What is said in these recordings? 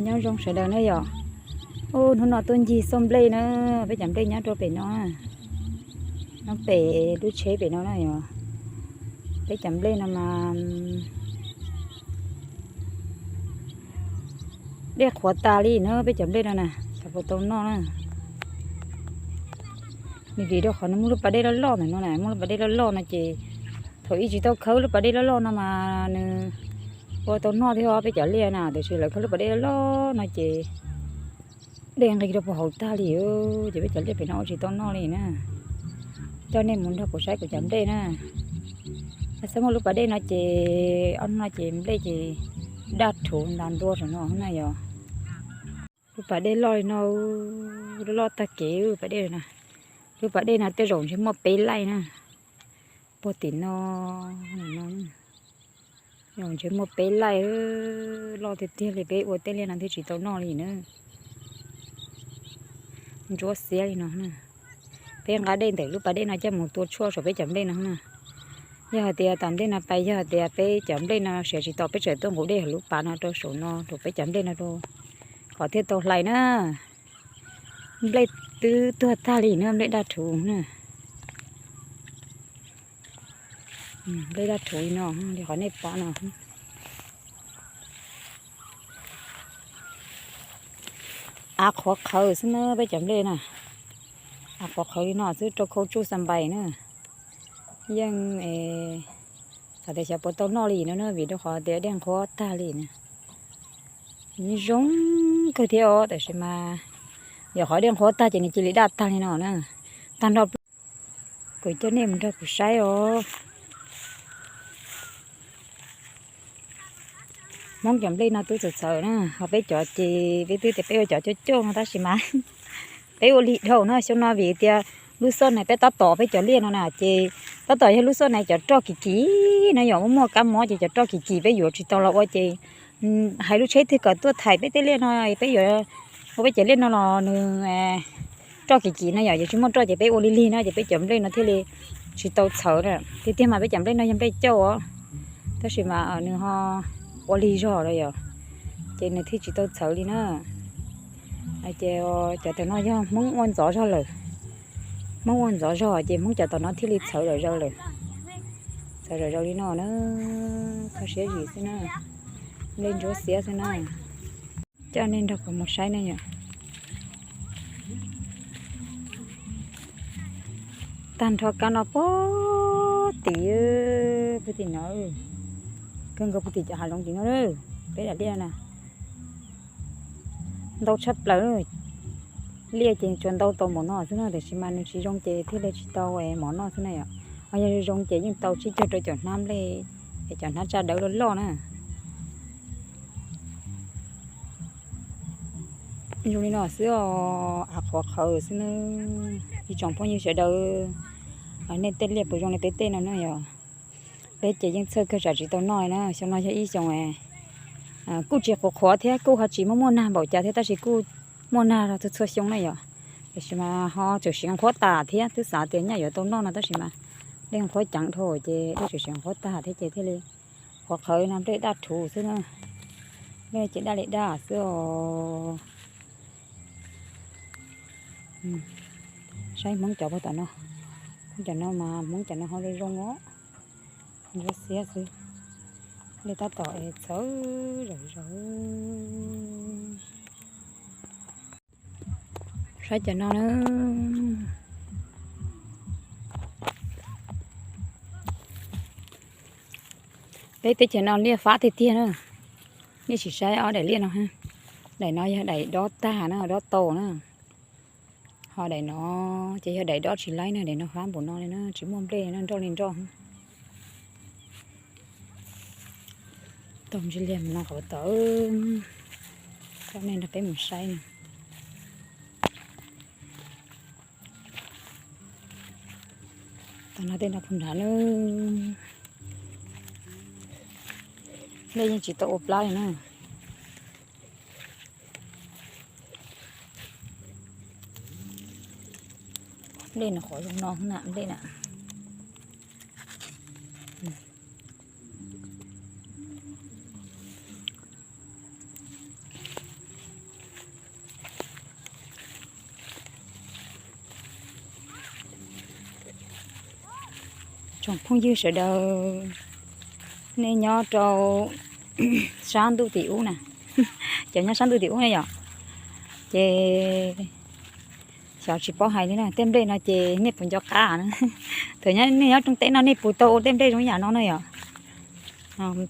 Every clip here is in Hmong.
Nyob zoo sawv daws na yom. Ub, hnub no tuaj ncig xauj nplej na, peb cov nplej nyob rau pem no na, nyob pem lub tsheb pem no na yom. Peb cov nplej no mas dej qhuav tas li na, peb cov nplej no na, xyov puas tau noj na. Nws vim rau qhov nws muaj lub pas dej loj loj ntawm no na, muaj lub pas dej loj loj no ces thaum ub tsis tau khawb lub pas dej loj loj no mas nws ua tau noj thiab os peb cov liaj na, tiam sis lawv khawb lub pas dej loj loj no ces dej nqis rau puag hauv tag li, ces peb cov liaj pem no ua tsis tau noj li na. Coj nej mus nrog kuv saib kuv cov nplej na. Xab muaj lub pas dej no ces ob hnub no ces nplej ces daj rhuv ntas ntua saum no na yom. Lub pas dej loj li no, loj loj tag kev pas dej na. Lub pas dej no tej zaum ntshe muaj peb laij na, puag tim no, no, no, ntshe muaj peb laij, loj tiag tiag li, peb ua tej liaj no thiaj tsis tau noj li na. Ntsuab xiab li no na. Peb nqa dej ntawm lub pas dej no coj mus tua tshuaj saum peb cov nplej no na. Yog hais tias tom ntej no pais yog hais tias peb cov nplej no siav tsis tau peb tseem tuaj nqus dej hauv lub pas no rau saum no rau peb cov nplej no rau kom thiaj tau hlais na. Nplej twb tuag tag li na, nplej daj rhuv na. Nplej daj rhuv li no li qhov nej pom no. Av qhuav qhawv xwb na peb cov nplej na. Av qhuav qhawv li no xwb rau khau tsuj xa npais na. Yeej xav tias xyov puas tau noj li no na, vim rau qhov tias dej nqhuab tag li na. Nws zoo kawg thiab os, tab sis mas yog qhov dej nqhuab tag ces nws cia li daj tag li no na. Tag nrho kuv coj nej mus nrog kuv saib os. Hmoob cov nplej no twb txawv txawv na, ho peb cov ces peb twb tias peb ua cov coj coj no tab sis mas peb ua lig dhau na xyoo no vim tias lub xoj na peb tab tom peb cov liaj no na ces tab tom yog lub xoj na cov roj kim kim no yom, muaj muaj kab mob ces cov roj kim kim peb yuav tsis tau los ua ces hais lub tsheb twg kom tuaj thaij peb tej liaj no, peb yuav ua peb cov liaj no los nws roj kim kim no yom, yuav tsis muaj roj ces peb ua lig lig no ces peb cov nplej no thiaj li tsis tau txhawv na. Tiag tiag mas peb cov nplej no yog nplej cauj os, tab sis mas nws ho ua lig zog lawm yom, ces nws thiaj tsis tau txhawv li na. Ces cov tom no yog Hmoob ua ntxov zog lawm, Hmoob ua ntxov zog ces Hmoob cov tom no thiaj li txhawv zom zaws lawm. Txhawv zom zaws li no na, kho siab zim xwb na, nplej ntsuab xiab xwb na. Coj nej nrog kuv mus saib ne yom. Tag nrho kab no puag tim, puag tim no, kawg nkaus puag tim cov hav zoov tim no, peb daim liaj na. Ntau tshaj plaws, liaj ces tsuas ntau tau npaum no xwb no, tiam sis mas nws tsis zoo ces thiaj li tsis tau mov noj xwb na yom. Ho yog zoo ces yeej tau tsib caug rau caum hnab nplej, es cov hnab tsaj dawb loj loj na. Zoo li no xwb os, av qhuav qhawv xwb na. Ib tsoom phooj ywg sawv daws, nej tej liaj puas zoo li peb tej no na yom? Peb ces yeej txhawj kawg tsam tsis tau noj li na. Xyoo no yog ib xyoo kuj tsis qhuav qhuav thiab kuj ho tsis muaj muaj nag npaum cas thiab tab sis kuj muaj nag txhua txhua xyoo na yom. Tiam sis mas ho txawm siav nqhuab tas thiab, twb xav tias nyaj yuav tau noj no tab sis mas dej nqhuab ceev dhau ces dej txawm siav nqhuab tas thiab ces thiaj li qhuav qhawv no, nplej daj rhuv xwb na. Nplej ces daj li daj xwb os. Saib Hmoob cov puag tom no, Hmoob cov no mas Hmoob cov no ho zoo zoo os, ntsuab xiab xwb. Nplej tab tom es txhawv zom zaws. Saib cov no na. Peb teb chaws no liaj fab tiag tiag na. Nej sim saib ob daim liaj no, daim no yog daim dob tag na, dob tau na. Ho daim no ces yog daim dob tsis laib na, daim no fab npaum no li na, tsis muaj nplej na, nroj li nroj. Tau ntsis liag mus no qhov tod, coj nej nrog peb mus saib na. Tam no tej no puag nrad na, nplej yeej tsis tau ua plab li na. Nplej no qhov zoo no na, nplej na. Phooj ywg sawv daws, nej nyob rau sab ntuj tim ub na, cov nyob sab ntuj tim ub ne yom, ces xyov tsis paub hais li na, tej nplej no ces nej puas nco qab na? Thaum nej nyob rooj teb no nej puas tau ua tej nplej zoo yam no na yom?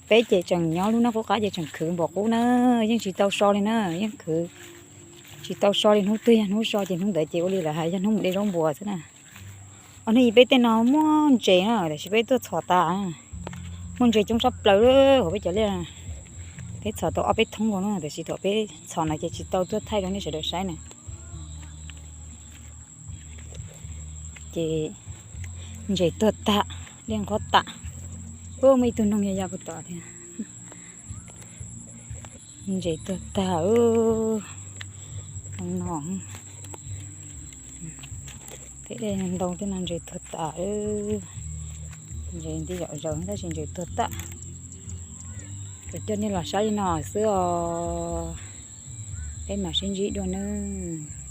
Peb ces tseem nyob lub neej qub qab ces tseem khwv npaum qub na, yeej tsis tau so li na, yeej khwv tsis tau so li. Hnub twg yog hnub so ces hnub ntawd ces ua li lawv hais yog hnub mus de zaub npua xwb na. Ob hnub ib peb tej no muaj ntses na, tiam sis peb tuaj txhom tas. Muaj ntses coob tshaj plaws hauv peb cov liaj. Peb txhom tau ob peb thoob nkaus na, tiam sis thaum peb txhom no ces tsis tau tuaj thaij rau nej sawv daws saib na. Ces ntses tuag tag, liaj nqhuab tas. Ub, muaj ib tug noog yog ya puag tod thiab. Ntses tuag tag no. Tej dej ntoo tej no ntses tuag tas. Ntses nti zom zaws tab sis ntses tuag tag. Kuv coj nej los saib li no xwb os. Peb mam sib ntsib dua nawb.